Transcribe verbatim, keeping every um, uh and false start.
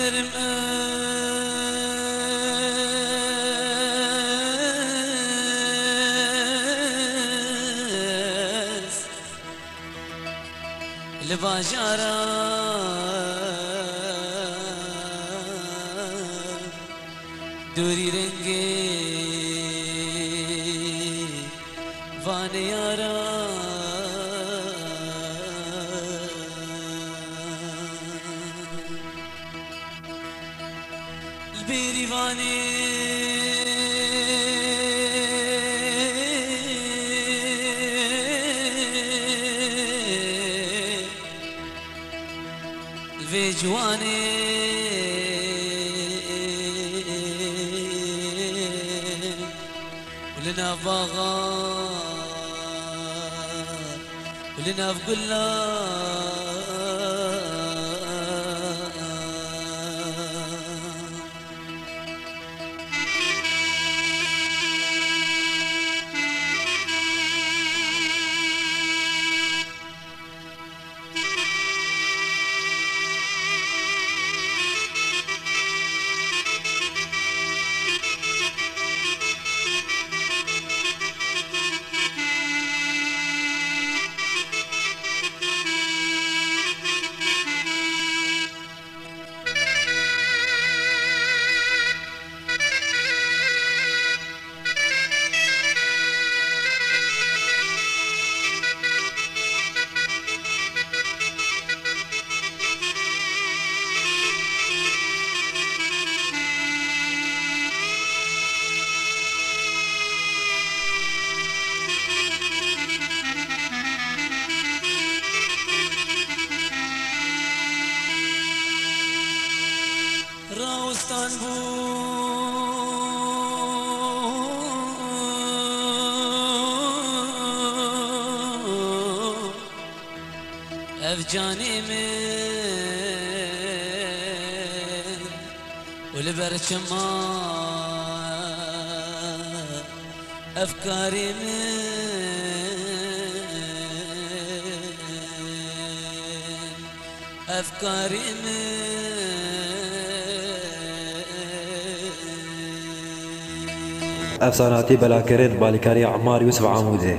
Derim ez li bajara dûrî rengê vanê yara. Li Bêrîvanê li vê ciwanê û li nav baxa û li nav gula. Rawestan bû ev canê min û li ber çima ev karê min, ev karê min. Ev sanatî belakirin balîkarî Emmar Yûsif Amûdê.